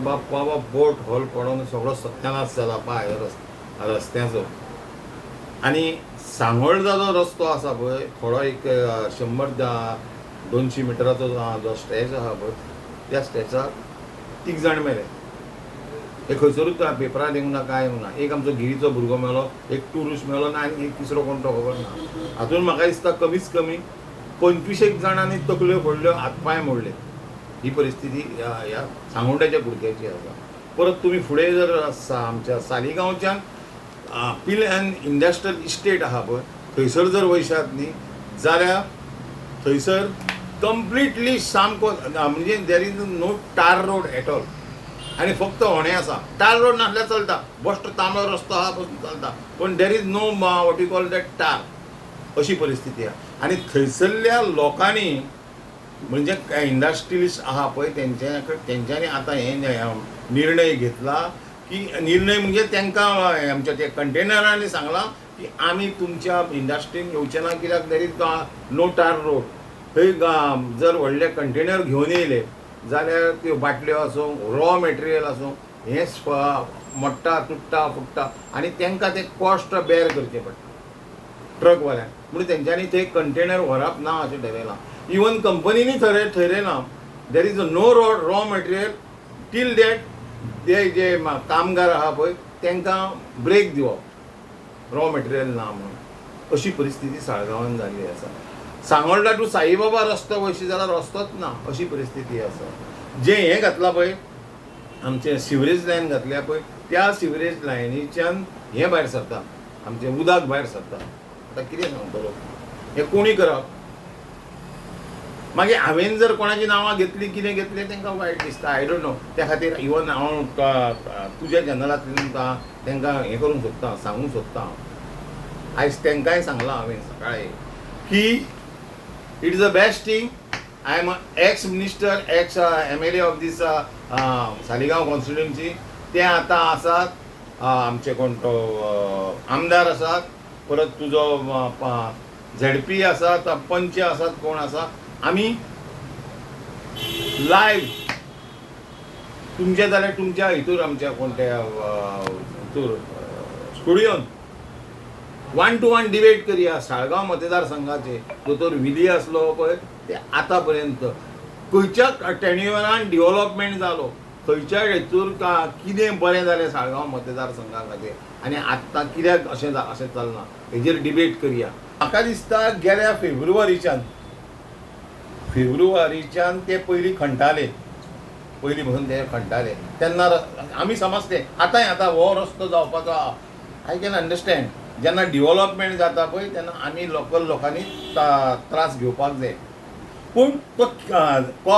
बाबा बोट होल पडोन सगळो सत्यानाश जाला पाय रस्त्याचो. आनी सांगोळडा जो रस्तो आसा पळय, थोडो एक 100-200 मिटराचो जो स्ट्रेच आसा पळय, त्या स्ट्रेचार 3 जाण मेले. हे खंयसरूच पेपरार येवंक ना, कांय येवंक ना. एक आमचो गिरीचो भुरगो मेलो, एक टुरिस्ट मेलो ना, आनी एक तिसरो कोण तो खबर ना. हातून म्हाका दिसता कमीच कमी 25 जाणांनी तकल्यो फोडल्यो, हात पांय मोडले. ही परिस्थिती ह्या सांगोड्याच्या कुडक्याची आसा. परत तुमी फुडें जर आमच्या सालिगांवच्यान पिल एंड इंडस्ट्रियल इस्टेट आसा पळय, थंयसर जर वयशात न्ही जाल्यार थंयसर कंप्लिटली सामको म्हणजे there is no tar road at all, आनी फक्त होणे आसा. टार रोड नासल्यार चलता, बश्टो तांबडो रस्तो आसा पसून चलता, पूण there is no what you call that tar, अशी परिस्थिती आसा. आनी थंयसरल्या लोकांनी म्हणजे इंडस्ट्रियलिस्ट आहा पळय तेंच्यांनी आतां हे निर्णय घेतला की निर्णय म्हणजे तांकां आमच्या ते कंटेनरांनी सांगलां की आमी तुमच्या इंडस्ट्रीन येवचे ना, कित्याक there is no tar road. थंय जर व्हडले कंटेनर घेवन येयले जाल्यार त्यो बाटल्यो आसूं, रॉ मटेरियल आसूं, हें मोडटा, तुट्टा, फुट्टा आनी तांकां तें कॉस्ट बेर करचें पडटा ट्रकवाल्यांक. म्हणून तेंच्यांनी ते कंटेनर व्हरप ना अशें ठरयलां. इवन कंपनीनी ठरयलां there is no raw material till that ते जे कामगार आहा पळय तांकां ब्रेक दिवप, रॉ मटेरियल ना म्हणून. अशी परिस्थिती साळगांवान जाल्ली आसा. सांगोल्डा टू साईबाबा रस्तो वयशी जाल्यार रस्तोच ना, अशी परिस्थिती आसा. जें हें घातलां पळय, आमचें सिवरेज लायन घातल्या पळय, त्या सिवरेज लायनीच्यान हें भायर सरता, आमचें उदक भायर सरता. आतां कितें सांगतलो, हें कोणी करप? मागीर हांवें जर कोणाची नांवां घेतली, कितें घेतलें, तांकां वायट दिसता, I don't know. त्या खातीर इवन हांव तुज्या चॅनलांतल्यान तांकां हें करूंक सोदता, सांगूंक सोदता. आयज तांकांय सांगलां हांवें सकाळीं की it is the best thing. I am a ex minister, ex MLA of this Saligao constituency. ते आतां आसात आमचे कोण तो आमदार आसात, परत तुजो झेडपी आसात, पंच आसात, कोण आसा, आमी लायव्ह तुमच्या जाल्यार तुमच्या हितूर आमच्या कोण त्या हितूर स्टुडियोन 1 to 1 debate करया. साळगांव मतदारसंघाचे दोतोर विली आसलो पळय, ते आतां पर्यंत खंयच्या टेन्युअरान डिवलपमेंट जालो, खंयच्या हेतूर कितें बरें जालें साळगांव मतदारसंघा खातीर, आनी आतां कित्याक अशें अशें चलना, हेजेर डिबेट करया. म्हाका दिसता गेल्या फेब्रुवारीच्यान ते पयलीं खणटाले, पयलीं पसून ते खणटाले तेन्ना आमी समजते आतांय आतां हो रस्तो जावपाचो आहा. I can understand, जेन्ना डिवलपमेंट जाता पळय तेन्ना आमी लोकल लोकांनी त्रास घेवपाक जाय, पूण तो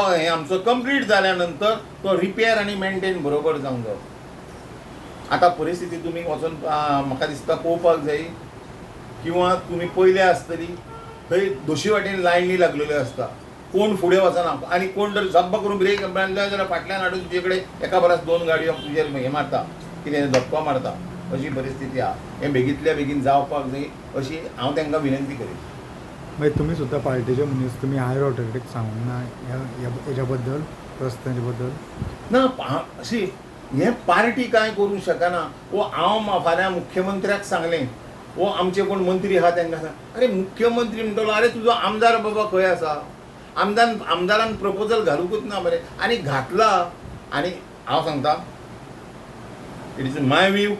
हें आमचो कंप्लीट जाल्या नंतर तो रिपेर आनी मेनटेन बरोबर जावंक जाय. आतां परिस्थिती तुमी वचोन म्हाका दिसता पळोवपाक जाय, किंवा तुमी पयले आसतली थंय दोशी वाटेन लायनी लागलेल्यो आसता, कोण फुडें वचना आनी कोण जर जब्ब करून ब्रेक मारले जाल्यार फाटल्यान हाडून तुजे कडेन एका बरास 2 गाडयो तुजेर हें मारता, कितें धपको मारता, अशी परिस्थिती आहा. हें बेगींतल्या बेगीन जावपाक जाय अशी हांव तांकां विनंती करीन. मागीर तुमी सुद्दां पार्टीचे मनीस, तुमी हायर ऑथॉरिटीक सांगूंक ना हेज्या बद्दल, रस्त्याच्या बद्दल? ना, अशी हें पार्टी कांय करूंक शकना. वो हांव फाल्यां मुख्यमंत्र्याक सांगलें, वो आमचे कोण मंत्री आहा तांकां सांग, अरे मुख्यमंत्री म्हणटलो अरे तुजो आमदार बाबा खंय आसा, आमदारान प्रपोजल घालुंकूच ना मरे, आनी घातला. आनी हांव सांगता, it is my view,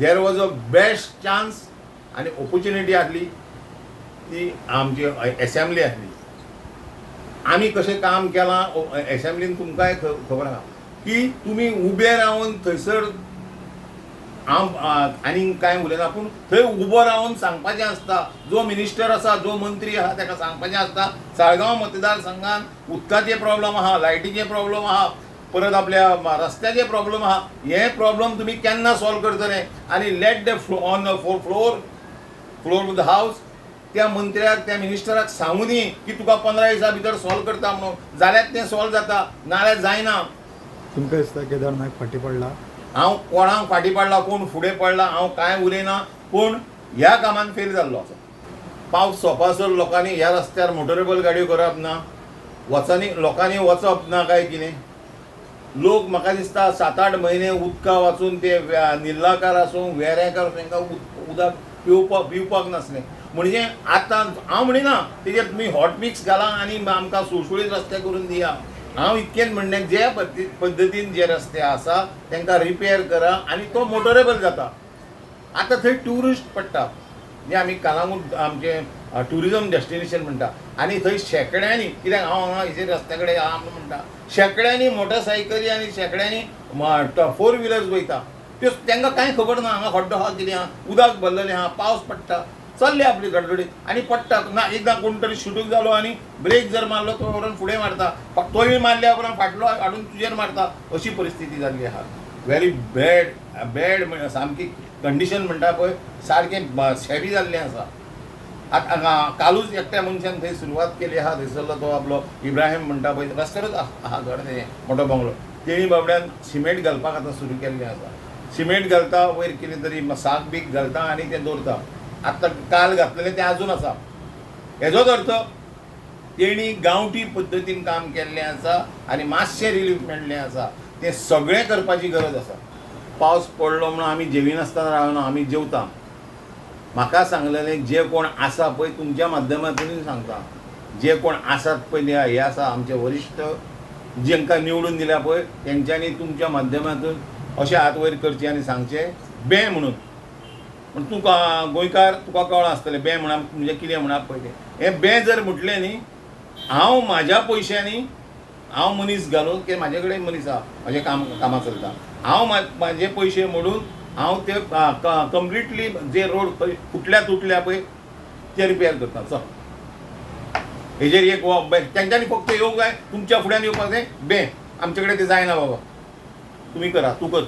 there was a best chance आनी ऑपोर्चुनिटी आसली ती आमची एसेंब्ली आसली. आमी कशें काम केलां एसेंब्लीन तुमकांय खबर आहा की तुमी उबे रावन थंयसर हांव आनीक कांय उलयना, पूण थंय उबो रावन सांगपाचें आसता, जो मिनिस्टर आसा, जो मंत्री आसा ताका सांगपाचें आसता साळगांव मतदारसंघान उदकाचे प्रॉब्लम आहा, लायटीचे प्रॉब्लम आहा, परत आपल्या रस्त्याचे प्रॉब्लम आहा, हे प्रॉब्लम तुमी केन्ना सॉल्व करतले. आनी let the on the floor of the house त्या मंत्र्याक, त्या मिनिस्टराक सांगूनी की तुका 15 दिसां भितर सॉल्व करता म्हणून, जाल्यार तें सॉल्व जाता, नाल्यार जायना. तुमकां दिसता केदार नायक फाटीं पडला? हांव कोणाक फाटीं पडला, कोण फुडें पडला हांव कांय उलयना, पूण ह्या कामान फेल जाल्लो आसा. पावस सोंपासर लोकांनी ह्या रस्त्यार मोटरेबल गाडयो करप ना, वचानी लोकांनी वचप ना काय कितें. लोक म्हाका दिसता 7-8 म्हयने उदका वाचून ते निल्लाकार आसूं वेरेंकार आसूं तांकां उदक पिवपाक नासलें. म्हणजे आतां हांव म्हणिना तेजेर तुमी हॉट मिक्स घाला आनी आमकां सुळसुळीत रस्ते करून दिया. हांव इतकेंच म्हणणें, जे पद्दतीन जे रस्ते आसा तांकां रिपेर करा आनी तो मोटरेबल जाता. आतां थंय ट्युरिस्ट पडटा, जे आमी कलांगूट आमचें ट्युरिजम डेस्टिनेशन म्हणटा, आनी थंय शेंकड्यांनी, कित्याक हांव हांगा हेजेर रस्त्या कडेन आहा म्हणटा, शेंकड्यांनी मोटरसायकली आनी शेंकड्यांनी फोर व्हिलर्स वयता. त्यो तांकां कांय खबर ना हांगा खड्डो आहा कितें आहा, उदक भरलेलें आहा, पावस पडटा, चल्ले आपली गडगडीत आनी पडटा ना. एकदां कोण तरी शुटूक जालो आनी ब्रेक जर मारलो तो व्हरून फुडें मारता, तोय मारल्या उपरांत फाटलो हाडून तुजेर मारता, अशी परिस्थिती जाल्ली आहा. व्हेरी बॅड बॅड सामकी कंडिशन म्हणटा पळय, सारकें शेवी जाल्लें आसा. आतां कालूच एकट्या मनशान थंय सुरवात केली आहा, थंयसरलो तो आपलो इब्राहीम म्हणटा पळय, रस्त्यारूच आहा घर तेजें मोटो बंगलो, तेणी बाबड्यान सिमेंट घालपाक आतां सुरू केल्लें आसा. सिमेंट घालता, वयर कितें तरी साक बीक घालता आनी तें दवरता. आतां काल घातलेलें तें आजून आसा. हेजोच अर्थ तेणी गांवठी पद्दतीन काम केल्लें आसा आनी मातशें रिलीफ मेळ्ळें आसा. तें सगळें करपाची गरज आसा. पावस पडलो म्हणून आमी जेविनासतना रावना, आमी जेवता. म्हाका सांगलेलें जे कोण आसा पळय, तुमच्या माध्यमांतून सांगता, जे कोण आसात पळय हे आसा आमचे वरिश्ठ जेंकां निवडून दिल्या पळय, तेंच्यांनी तुमच्या माध्यमांतून अशें हात वयर करचे आनी सांगचें बें म्हणून. पूण तुका गोंयकार तुका कळ्ळां आसतलें बें म्हणप म्हणजे कितें म्हणप पळय तें. हें बें जर म्हटलें न्ही, हांव म्हाज्या पयशांनी हांव मनीस घालून, की म्हाजे कडेन मनीस आहा, म्हाजें कामां चलता, हांव म्हाजे पयशे मोडून हांव ते कंप्लिटली जे रोड फुटल्या तुटल्या पळय ते रिपेर करता. चल हेजेर एक तेंच्यांनी फक्त येवंक जाय, तुमच्या फुड्यान येवपाक जाय, बें आमचे कडेन तें जायना बाबा, तुमी करा, तूं कर.